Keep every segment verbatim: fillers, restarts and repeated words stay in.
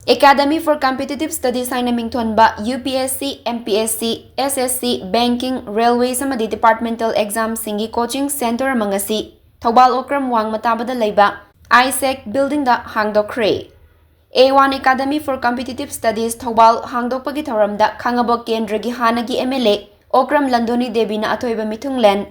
Academy for Competitive Studies ꯍꯥꯏꯅ ꯃꯤꯡꯊꯣꯟꯕ UPSC, MPSC, SSC, Banking, Railways ꯑꯃꯗꯤ Departmental Examꯁꯤꯡꯒꯤ coaching center ꯑꯃ ꯉꯁꯤ ꯊꯧꯕꯥꯜ ꯑꯣꯀ꯭ꯔꯝ ꯋꯥꯡꯃ ꯇꯥꯕꯗ ꯂꯩꯕ ISAC buildingꯗ ꯍꯥꯡꯗꯣꯛꯈ꯭ꯔꯦ꯫ A one Academy for Competitive Studies Thoubal ꯍꯥꯡꯗꯣꯛꯄꯒꯤ ꯊꯧꯔꯝꯗ ꯈꯥꯡꯉꯕꯣꯛ ꯀꯦꯟꯗ꯭ꯔꯒꯤ ꯍꯥꯟꯅꯒꯤ MLA ꯑꯣꯀ꯭ꯔꯝ ꯂꯟꯗꯣꯅꯤ ꯗꯦꯕꯤꯅ ꯑꯊꯣꯏꯕ ꯃꯤꯊꯨꯡꯂꯦꯟ,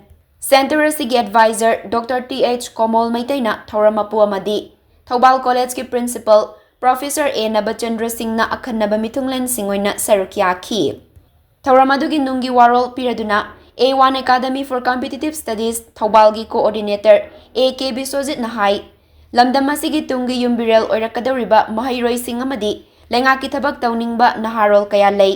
center ꯑꯁꯤꯒꯤ advisor Doctor T H ꯀꯣꯃꯣꯜ ꯃꯩꯇꯩꯅ ꯊꯧꯔꯝ ꯃꯄꯨ ꯑꯃꯗꯤ ꯊꯧꯕꯥꯜ collegeꯀꯤ principal Professor A ꯅꯕꯆꯟꯗ꯭ꯔ ꯁꯤꯡꯅ ꯑꯈꯟꯅꯕ ꯃꯤꯊꯨꯡꯂꯦꯟꯁꯤꯡ ꯑꯣꯏꯅ ꯁꯔꯨꯛ ꯌꯥꯈꯤ꯫ ꯊꯧꯔꯝ ꯑꯗꯨꯒꯤ ꯅꯨꯡꯒꯤ ꯋꯥꯔꯣꯜ ꯄꯤꯔꯗꯨꯅ A one Academy for Competitive Studies ꯊꯧꯕꯥꯜꯒꯤ coordinator A K ꯕꯤꯁ꯭ꯋꯖꯤꯠꯅ ꯍꯥꯏ, ꯂꯝꯗꯝ ꯑꯁꯤꯒꯤ ꯇꯨꯡꯒꯤ ꯌꯨꯝꯕꯤꯔꯦꯜ ꯑꯣꯏꯔꯛꯀꯗꯧꯔꯤꯕ ꯃꯍꯩꯔꯣꯏꯁꯤꯡ ꯑꯃꯗꯤ ꯂꯩꯉꯥꯛꯀꯤ ꯊꯕꯛ ꯇꯧꯅꯤꯡꯕ ꯅꯍꯥꯔꯣꯜ ꯀꯌꯥ ꯂꯩ꯫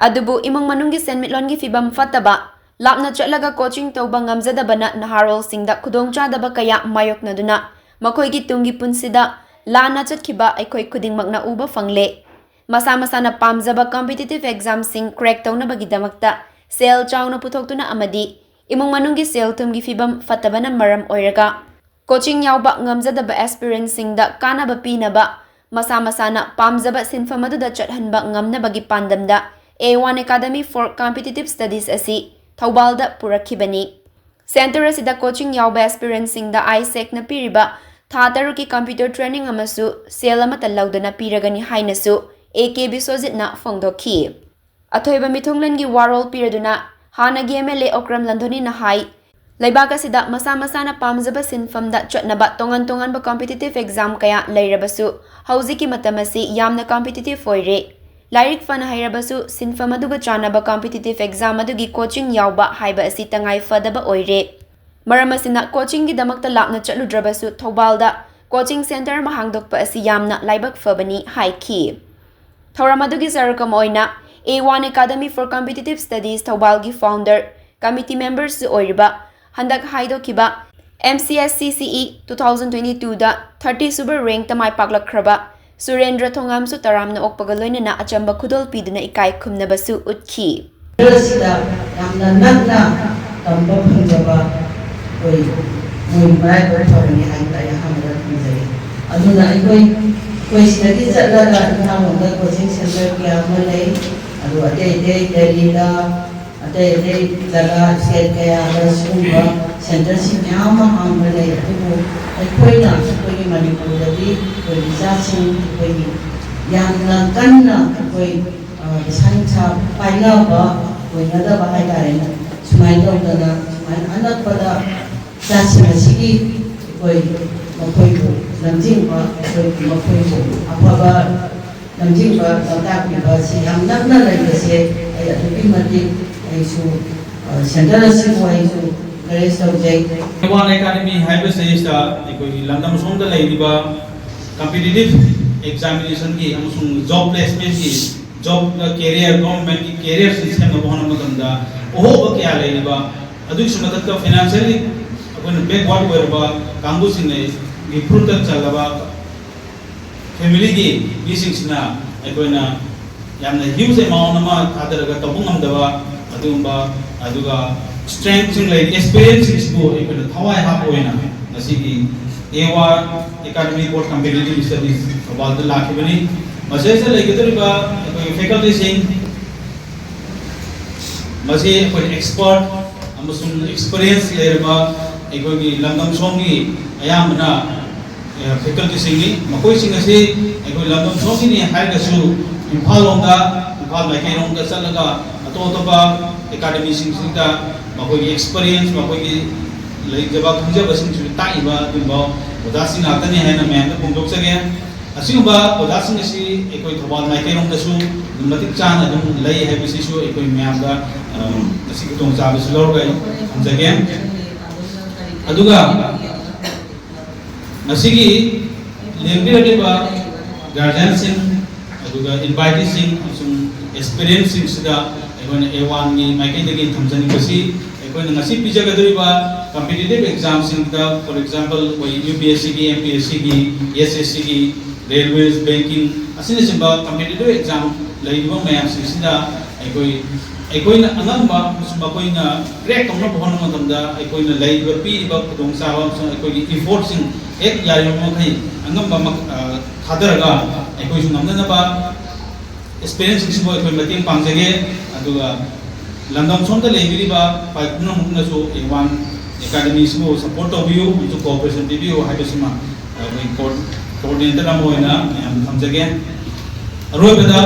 ꯑꯗꯨꯕꯨ ꯏꯃꯨꯡ ꯃꯅꯨꯡꯒꯤ ꯁꯦꯟꯃꯤꯠꯂꯣꯟꯒꯤ ꯐꯤꯕꯝ ꯐꯠꯇꯕ, ꯂꯥꯞꯅ ꯆꯠꯂꯒ coaching ꯇꯧꯕ ꯉꯝꯖꯗꯕꯅ ꯅꯍꯥꯔꯣꯜꯁꯤꯡꯗ ꯈꯨꯗꯣꯡꯆꯥꯗꯕ ꯀꯌꯥ ꯃꯥꯌꯣꯛꯅꯗꯨꯅ ꯃꯈꯣꯏꯒꯤ ꯇꯨꯡꯒꯤ ꯄꯨꯟꯁꯤꯗ ꯂꯥꯟꯅ ꯆꯠꯈꯤꯕ ꯑꯩꯈꯣꯏ ꯈꯨꯗꯤꯡꯃꯛꯅ ꯎꯕ ꯐꯪꯂꯦ꯫ ꯃꯁꯥ ꯃꯁꯥꯅ ꯄꯥꯝꯖꯕ competitive examꯁꯤꯡ crack ꯇꯧꯅꯕꯒꯤꯗꯃꯛꯇ ꯁꯦꯜ ꯆꯥꯎꯅ ꯄꯨꯊꯣꯛꯇꯨꯅ ꯑꯃꯗꯤ ꯏꯃꯨꯡ ꯃꯅꯨꯡꯒꯤ ꯁꯦꯜ ꯊꯨꯝꯒꯤ ꯐꯤꯕꯝ ꯐꯠꯇꯕꯅ ꯃꯔꯝ ꯑꯣꯏꯔꯒ coaching ꯌꯥꯎꯕ ꯉꯝꯖꯗꯕ aspirantꯁꯤꯡꯗ ꯀꯥꯟꯅꯕ ꯄꯤꯅꯕ, ꯃꯁꯥ ꯃꯁꯥꯅ ꯄꯥꯝꯖꯕ ꯁꯤꯟꯐꯝ ꯑꯗꯨꯗ ꯆꯠꯍꯟꯕ ꯉꯝꯅꯕꯒꯤ ꯄꯥꯟꯗꯝꯗ A one Academy for Competitive Studies ꯑꯁꯤ ꯊꯧꯕꯥꯜꯗ ꯄꯨꯔꯛꯈꯤꯕꯅꯤ꯫ Center ꯑꯁꯤꯗ coaching ꯌꯥꯎꯕ aspirantꯁꯤꯡꯗ ISACꯅ ꯄꯤꯔꯤꯕ ꯊꯥ ꯇꯔꯨꯛꯀꯤ computer training ꯑꯃꯁꯨ ꯁꯦꯜ ꯑꯃꯠꯇ ꯂꯧꯗꯅ ꯄꯤꯔꯒꯅꯤ ꯍꯥꯏꯅꯁꯨ A K ꯕꯤꯁ꯭ꯋꯖꯤꯠꯅ ꯐꯣꯡꯗꯣꯛꯈꯤ꯫ ꯑꯊꯣꯏꯕ ꯃꯤꯊꯨꯡꯂꯦꯟꯒꯤ ꯋꯥꯔꯣꯜ ꯄꯤꯔꯗꯨꯅ ꯍꯥꯟꯅꯒꯤ MLA ꯑꯣꯀ꯭ꯔꯝ ꯂꯟꯗꯣꯅꯤꯅ ꯍꯥꯏ, ꯂꯩꯕꯥꯛ ꯑꯁꯤꯗ ꯃꯁꯥ ꯃꯁꯥꯅ ꯄꯥꯝꯖꯕ ꯁꯤꯟꯐꯝꯗ ꯆꯠꯅꯕ ꯇꯣꯉꯥꯟ ꯇꯣꯉꯥꯟꯕ competitive exam ꯀꯌꯥ ꯂꯩꯔꯕꯁꯨ ꯍꯧꯖꯤꯛꯀꯤ ꯃꯇꯝ ꯑꯁꯤ ꯌꯥꯝꯅ competitive ꯑꯣꯏꯔꯦ꯫ ꯂꯥꯏꯔꯤꯛ ꯐꯅ ꯍꯩꯔꯕꯁꯨ ꯁꯤꯟꯐꯝ ꯑꯗꯨꯒ ꯆꯥꯟꯅꯕ competitive exam ꯑꯗꯨꯒꯤ coaching ꯌꯥꯎꯕ ꯍꯥꯏꯕ ꯑꯁꯤ ꯇꯉꯥꯏ ꯐꯗꯕ ꯑꯣꯏꯔꯦ꯫ ꯃꯔꯝ ꯑꯁꯤꯅ coachingꯒꯤꯗꯃꯛꯇ ꯂꯥꯞꯅ ꯆꯠꯂꯨꯗ꯭ꯔꯕꯁꯨ ꯊꯧꯕꯥꯜꯗ coaching center ꯑꯃ ꯍꯥꯡꯗꯣꯛꯄ ꯑꯁꯤ ꯌꯥꯝꯅ ꯂꯥꯏꯕꯛ ꯐꯕꯅꯤ ꯍꯥꯏꯈꯤ꯫ ꯊꯧꯔꯝ ꯑꯗꯨꯒꯤ ꯁꯔꯨꯛ ꯑꯃ ꯑꯣꯏꯅ A one Academy for Competitive Studies ꯊꯧꯕꯥꯜꯒꯤ founder committee memberꯁꯨ ꯑꯣꯏꯔꯤꯕ ꯍꯟꯗꯛ ꯍꯥꯏꯗꯣꯛꯈꯤꯕ MCSCCE two thousand twenty twoꯗ thirty ꯁꯨꯕ rankꯇ ꯃꯥꯏ ꯄꯥꯛꯂꯛꯈ꯭ꯔꯕ ꯁꯨꯔꯦꯟꯗ꯭ꯔ ꯊꯣꯉꯥꯝꯁꯨ ꯇꯔꯥꯝꯅ ꯑꯣꯛꯄꯒ ꯂꯣꯏꯅꯅ ꯑꯆꯝꯕ ꯈꯨꯗꯣꯜ ꯄꯤꯗꯨꯅ ꯏꯀꯥꯏ ꯈꯨꯝꯅꯕꯁꯨ ꯎꯠꯈꯤ꯫ ꯑꯁꯤꯗ ꯌꯥꯝꯅ ꯅꯛꯅ ꯇꯝꯕ ꯐꯪꯖꯕ ꯑꯩꯈꯣꯏ ꯃꯣꯏꯒꯤ ꯃꯔꯥꯏꯕꯛ ꯐꯕꯅꯤ ꯍꯥꯏꯅ ꯑꯩ ꯑꯍꯥꯟꯕꯗ ꯊꯝꯖꯒꯦ꯫ ꯑꯗꯨꯅ ꯑꯩꯈꯣꯏ ꯑꯩꯈꯣꯏ ꯁꯤꯗꯒꯤ ꯆꯠꯂꯒ ꯏꯝꯐꯥꯜ ꯂꯣꯝꯗ ꯀꯣꯆꯤꯡ ꯁꯦꯟꯇꯔ ꯀꯌꯥ ꯑꯃ ꯂꯩ꯫ ꯑꯗꯨ ꯑꯇꯩ ꯑꯇꯩ ꯗꯦꯜꯂꯤꯗ, ꯑꯇꯩ ꯑꯇꯩ ꯖꯒꯥ ꯁ꯭ꯇꯦꯠ ꯀꯌꯥꯗ ꯁꯤꯒꯨꯝꯕ ꯁꯦꯟꯇꯔꯁꯤꯡ ꯃꯌꯥꯝ ꯑꯃ ꯍꯥꯡꯕ ꯂꯩ꯫ ꯑꯗꯨꯕꯨ ꯑꯩꯈꯣꯏꯅ ꯑꯩꯈꯣꯏꯒꯤ ꯃꯅꯤꯄꯨꯔꯗꯗꯤ ꯑꯩꯈꯣꯏꯒꯤ ꯏꯆꯥꯁꯤꯡ ꯑꯩꯈꯣꯏꯒꯤ ꯌꯥꯝꯅ ꯀꯟꯅ ꯑꯩꯈꯣꯏ ꯄꯩꯁꯥ ꯅꯨꯡꯁꯥ ꯄꯥꯏꯅꯕ ꯑꯣꯏꯅꯗꯕ ꯍꯥꯏꯇꯥꯔꯦꯅꯦ꯫ ꯁꯨꯃꯥꯏꯅ ꯇꯧꯗꯅ ꯁꯨꯃꯥꯏꯅ ꯑꯅꯛꯄꯗ ꯖꯥꯠꯁꯤꯡ ꯑꯁꯤꯒꯤ ꯑꯩꯈꯣꯏ ꯃꯈꯣꯏꯕꯨ ꯂꯝꯖꯤꯡꯕ, ꯑꯩꯈꯣꯏ ꯃꯈꯣꯏꯕꯨ ꯑꯐꯕ ꯂꯝꯖꯤꯡꯕ ꯂꯝꯇꯥꯛꯄꯤꯕ ꯑꯁꯤ ꯌꯥꯝ ꯅꯛꯅ ꯂꯩꯕꯁꯦ ꯑꯩ ꯑꯗꯨꯛꯀꯤ ꯃꯇꯤꯛ ꯑꯩꯁꯨ ꯁꯦꯟꯇꯔ ꯑꯁꯤꯕꯨ ꯑꯩꯁꯨ ꯏꯟꯀꯔꯦꯖ ꯇꯧꯖꯩ꯫ ꯋꯥꯟ ꯑꯦꯀꯥꯗꯃꯤ ꯍꯥꯏꯕꯁꯤꯗꯩꯁꯤꯗ ꯑꯩꯈꯣꯏꯒꯤ ꯂꯝꯗꯝ ꯁꯣꯝꯗ ꯂꯩꯔꯤꯕ ꯀꯝꯄꯤꯇꯤꯇꯤꯞ ꯑꯦꯛꯖꯥꯃꯤꯅꯦꯁꯟꯒꯤ ꯑꯃꯁꯨꯡ ꯖꯣꯕ ꯄ꯭ꯂꯦꯁꯃꯦꯟꯒꯤ, ꯖꯣꯕ ꯀꯦꯔꯤꯌꯔ, ꯒꯣꯔꯃꯦꯟꯒꯤ ꯀꯦꯔꯤꯌꯔꯁꯤꯡ ꯁꯦꯝꯅꯕ ꯍꯣꯠꯅꯕ ꯃꯇꯝꯗ ꯑꯍꯣꯕ ꯀꯌꯥ ꯂꯩꯔꯤꯕ, ꯑꯗꯨꯒꯤꯁꯨ ꯃꯊꯛꯇ ꯐꯥꯏꯅꯥꯟꯁꯤꯌꯦꯜꯂꯤ ꯑꯩꯈꯣꯏꯅ ꯕꯦꯛꯋꯥꯔꯗ ꯑꯣꯏꯔꯕ ꯀꯥꯡꯕꯨꯁꯤꯡꯅ ꯒꯤ ꯐꯨꯔꯨꯞꯇ ꯆꯜꯂꯕ ꯐꯦꯃꯤꯂꯤꯒꯤ ꯃꯤꯁꯤꯡꯁꯤꯅ ꯑꯩꯈꯣꯏꯅ ꯌꯥꯝꯅ ꯍ꯭ꯌꯨꯖ ꯑꯦꯃꯥꯎꯟ ꯑꯃ ꯊꯥꯗꯔꯒ ꯇꯧꯕ ꯉꯝꯗꯕ ꯑꯗꯨꯒꯨꯝꯕ, ꯑꯗꯨꯒ ꯁ꯭ꯇꯔꯦꯡꯁꯤꯡ ꯂꯩ, ꯑꯦꯛꯁꯄꯤꯔꯤꯌꯦꯟꯁꯁꯤꯡꯁꯤꯕꯨ ꯑꯩꯈꯣꯏꯅ ꯊꯋꯥꯏ ꯍꯥꯞꯄ ꯑꯣꯏꯅ ꯉꯁꯤꯒꯤ A one academy for competitive studies ꯊꯧꯕꯥꯜꯗ ꯂꯥꯛꯈꯤꯕꯅꯤ꯫ ꯃꯁꯤꯗꯩꯁꯤꯗ ꯂꯩꯒꯗꯧꯔꯤꯕ ꯑꯩꯈꯣꯏꯒꯤ ꯐꯦꯀꯜꯇꯤꯁꯤꯡ, ꯃꯁꯤ ꯑꯩꯈꯣꯏ ꯑꯦꯛꯁꯄꯔꯠ ꯑꯃꯁꯨꯡ ꯑꯦꯛꯁꯄꯤꯔꯤꯌꯦꯟꯁ ꯂꯩꯔꯕ ꯑꯩꯈꯣꯏꯒꯤ ꯂꯝꯗꯝ ꯁꯣꯝꯒꯤ ꯑꯌꯥꯝꯕꯅ ꯐꯦꯀꯜꯇꯤꯁꯤꯡꯅꯤ꯫ ꯃꯈꯣꯏꯁꯤꯡ ꯑꯁꯤ ꯑꯩꯈꯣꯏ ꯂꯝꯗꯝ ꯁꯣꯝꯒꯤꯅꯤ ꯍꯥꯏꯔꯒꯁꯨ ꯏꯝꯐꯥꯜ ꯂꯣꯝꯗ, ꯏꯝꯐꯥꯜ ꯃꯥꯏꯀꯩꯔꯣꯝꯗ ꯆꯠꯂꯒ ꯑꯇꯣꯞ ꯑꯇꯣꯞꯄ ꯑꯦꯀꯥꯗꯃꯤꯁꯤꯡꯁꯤꯗ ꯃꯈꯣꯏꯒꯤ ꯑꯦꯛꯁꯄꯤꯔꯤꯌꯦꯟꯁ, ꯃꯈꯣꯏꯒꯤ ꯂꯩꯖꯕ ꯈꯪꯖꯕꯁꯤꯡꯁꯨ ꯇꯥꯛꯏꯕ ꯑꯗꯨꯒꯨꯝꯕ ꯑꯣꯖꯥꯁꯤꯡ ꯉꯥꯛꯇꯅꯤ ꯍꯥꯏꯅ ꯃꯌꯥꯝꯗ ꯐꯣꯡꯗꯣꯛꯆꯒꯦ꯫ ꯑꯁꯤꯒꯨꯝꯕ ꯑꯣꯖꯥꯁꯤꯡ ꯑꯁꯤ ꯑꯩꯈꯣꯏ ꯊꯧꯕꯥꯜ ꯃꯥꯏꯀꯩꯔꯣꯝꯗꯁꯨ ꯑꯗꯨꯝ ꯃꯇꯤꯛ ꯆꯥꯅ ꯑꯗꯨꯝ ꯂꯩ ꯍꯥꯏꯕꯁꯤꯁꯨ ꯑꯩꯈꯣꯏ ꯃꯌꯥꯝꯗ, ꯑ, ꯃꯁꯤ ꯈꯨꯗꯣꯡꯆꯥꯕꯁꯨ ꯂꯧꯔꯒ ꯑꯩ ꯊꯝꯖꯒꯦ꯫ ꯑꯗꯨꯒ ꯉꯁꯤꯒꯤ ꯂꯦꯡꯕꯤꯔꯛꯂꯤꯕ ꯒꯥꯔꯖꯤꯌꯟꯁꯤꯡ, ꯑꯗꯨꯒ ꯏꯟꯚꯥꯏꯇꯤꯁꯤꯡ ꯑꯃꯁꯨꯡ ꯑꯦꯁꯄꯤꯔꯦꯟꯁꯤꯡꯁꯤꯗ ꯑꯩꯈꯣꯏꯅ ꯑꯦ ꯋꯥꯟꯒꯤ ꯃꯥꯏꯀꯩꯗꯒꯤ ꯊꯝꯖꯅꯤꯡꯕꯁꯤ, ꯑꯩꯈꯣꯏꯅ ꯉꯁꯤ ꯄꯤꯖꯒꯗꯧꯔꯤꯕ ꯀꯝꯄꯤꯇꯤꯇꯤꯞ ꯑꯦꯛꯖꯥꯝꯁꯤꯡꯗ, ꯐꯣꯔ ꯑꯦꯛꯖꯥꯝꯄꯜ, ꯑꯩꯈꯣꯏ ꯌꯨ ꯄꯤ ꯑꯦꯁ ꯁꯤꯒꯤ, ꯑꯦꯝ ꯄꯤ ꯑꯦꯁ ꯁꯤꯒꯤ, ꯑꯦꯁ ꯑꯦꯁ ꯁꯤꯒꯤ, ꯔꯦꯜꯋꯦꯁ, ꯕꯦꯡꯀꯤꯡ ꯑꯁꯤꯅꯆꯤꯡꯕ ꯀꯝꯄꯤꯇꯤꯇꯤꯞ ꯑꯦꯛꯖꯥꯝ ꯂꯩꯔꯤꯕ ꯃꯌꯥꯝꯁꯤꯡꯁꯤꯗ ꯑꯩꯈꯣꯏ, ꯑꯩꯈꯣꯏꯅ ꯑꯉꯝꯕ ꯑꯃꯁꯨꯡ ꯃꯈꯣꯏꯅ ꯀ꯭ꯔꯦꯛ ꯇꯧꯅꯕ ꯍꯣꯠꯅꯕ ꯃꯇꯝꯗ ꯑꯩꯈꯣꯏꯅ ꯂꯩꯔꯤꯕ, ꯄꯤꯔꯤꯕ ꯈꯨꯗꯣꯡꯆꯥꯕ ꯑꯃꯁꯨꯡ ꯑꯩꯈꯣꯏꯒꯤ ꯏꯐꯣꯔꯠꯁꯤꯡ ꯍꯦꯛ ꯌꯥꯔꯤꯕ ꯃꯈꯩ ꯑꯉꯝꯕ ꯃꯛ-, ꯑ, ꯊꯥꯗꯔꯒ ꯑꯩꯈꯣꯏꯁꯨ ꯉꯝꯅꯅꯕ ꯑꯦꯁꯄꯤꯔꯦꯟꯁꯁꯤꯡꯁꯤꯕꯨ ꯑꯩꯈꯣꯏ ꯃꯇꯦꯡ ꯄꯥꯡꯖꯒꯦ꯫ ꯑꯗꯨꯒ ꯂꯝꯗꯝ ꯁꯣꯝꯗ ꯂꯩꯕꯤꯔꯤꯕ ꯄꯥꯏ ꯄꯨꯝꯅꯃꯛꯅꯁꯨ ꯑꯦ ꯋꯥꯟ ꯑꯦꯀꯥꯗꯃꯤꯁꯤꯕꯨ ꯁꯄꯣꯔꯠ ꯇꯧꯕꯤꯌꯨ ꯑꯃꯁꯨꯡ ꯀꯣꯑꯣꯄꯔꯦꯁꯟ ꯄꯤꯕꯤꯌꯨ ꯍꯥꯏꯕꯁꯤꯃ ꯑꯩꯈꯣꯏ ꯀꯣꯑꯣꯔ-, ꯀꯣꯑꯣꯔꯗꯤꯅꯦꯇꯔ ꯑꯃ ꯑꯣꯏꯅ ꯃꯌꯥꯝꯗ ꯊꯝꯖꯒꯦ꯫ ꯑꯔꯣꯏꯕꯗ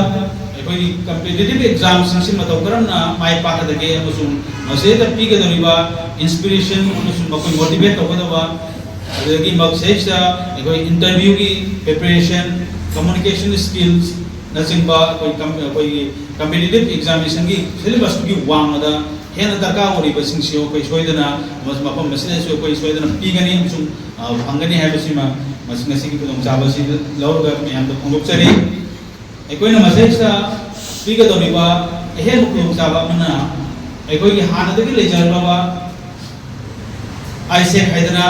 ꯑꯩꯈꯣꯏꯒꯤ ꯀꯝꯄꯤꯇꯤꯇꯤꯚ ꯑꯦꯛꯖꯥꯝꯁꯤꯡꯁꯤ ꯃꯇꯧ ꯀꯔꯝꯅ ꯃꯥꯏ ꯄꯥꯛꯀꯗꯒꯦ ꯑꯃꯁꯨꯡ ꯃꯁꯤꯗ ꯄꯤꯒꯗꯧꯔꯤꯕ ꯏꯟꯁꯄꯤꯔꯦꯁꯟ ꯑꯃꯁꯨꯡ ꯃꯈꯣꯏ ꯃꯣꯇꯤꯚꯦꯠ ꯇꯧꯒꯗꯕ, ꯑꯗꯨꯗꯒꯤ ꯃꯁꯤꯗꯩꯁꯤꯗ ꯑꯩꯈꯣꯏ ꯏꯟꯇꯔꯚ꯭ꯌꯨꯒꯤ ꯄ꯭ꯔꯤꯄꯦꯔꯦꯁꯟ, ꯀꯝꯃꯨꯅꯤꯀꯦꯁꯟ ꯁ꯭ꯀꯤꯜꯁꯅꯆꯤꯡꯕ ꯑꯩꯈꯣꯏ ꯀꯝ-, ꯑꯩꯈꯣꯏꯒꯤ ꯀꯝꯄꯤꯇꯤꯇꯤꯚ ꯑꯦꯛꯖꯥꯃꯤꯅꯦꯁꯟꯒꯤ ꯁꯤꯂꯦꯕꯁꯇꯨꯒꯤ ꯋꯥꯡꯃꯗ ꯍꯦꯟꯅ ꯗꯔꯀꯥꯔ ꯑꯣꯏꯔꯤꯕꯁꯤꯡꯁꯤ ꯑꯩꯈꯣꯏ ꯁꯣꯏꯗꯅ ꯃꯐꯝ ꯑꯁꯤꯗꯁꯨ ꯑꯩꯈꯣꯏ ꯁꯣꯏꯗꯅ ꯄꯤꯒꯅꯤ ꯑꯃꯁꯨꯡ, ꯑ, ꯐꯪꯒꯅꯤ ꯍꯥꯏꯕꯁꯤꯃ ꯃꯁꯤ ꯉꯁꯤꯒꯤ ꯈꯨꯗꯣꯡꯆꯥꯕ ꯑꯁꯤ ꯂꯧꯔꯒ ꯃꯌꯥꯝꯗ ꯐꯣꯡꯗꯣꯛꯆꯔꯤ꯫ ꯑꯩꯈꯣꯏꯅ ꯃꯁꯤꯗꯩꯁꯤꯗ ꯄꯤꯒꯗꯧꯔꯤꯕ ꯑꯍꯦꯟꯕ ꯈꯨꯗꯣꯡꯆꯥꯕ ꯑꯃꯅ ꯑꯩꯈꯣꯏꯒꯤ ꯍꯥꯟꯅꯗꯒꯤ ꯂꯩꯖꯔꯛꯂꯕ ꯑꯥꯏꯁꯦꯛ ꯍꯥꯏꯗꯅ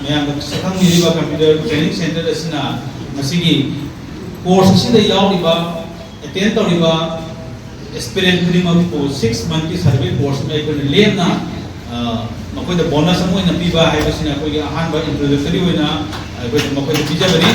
ꯃꯌꯥꯝꯅ ꯁꯛꯈꯪꯕꯤꯔꯤꯕ ꯀꯝꯄ꯭ꯌꯨꯇꯔ ꯇ꯭ꯔꯦꯅꯤꯡ ꯁꯦꯟꯇꯔ ꯑꯁꯤꯅ ꯃꯁꯤꯒꯤ ꯀꯣꯔꯁ ꯑꯁꯤꯗ ꯌꯥꯎꯔꯤꯕ, ꯑꯦꯇꯦꯟ ꯇꯧꯔꯤꯕ ꯑꯦꯁꯄꯤꯔꯦꯟ ꯈꯨꯗꯤꯡꯃꯛꯄꯨ ꯁꯤꯛꯁ ꯃꯟꯊꯀꯤ ꯁꯥꯔꯇꯤꯐꯤꯀꯦꯠ ꯀꯣꯔꯁ ꯑꯃ ꯑꯩꯈꯣꯏꯅ ꯂꯦꯝꯅ, ꯑ, ꯃꯈꯣꯏꯗ ꯕꯣꯅꯁ ꯑꯃ ꯑꯣꯏꯅ ꯄꯤꯕ ꯍꯥꯏꯕꯁꯤꯅ ꯑꯩꯈꯣꯏꯒꯤ ꯑꯍꯥꯟꯕ ꯏꯟꯇ꯭ꯔꯣꯗꯛꯇꯔꯤ ꯑꯣꯏꯅ ꯑꯩꯈꯣꯏꯅ ꯃꯈꯣꯏꯗ ꯄꯤꯖꯕꯅꯤ꯫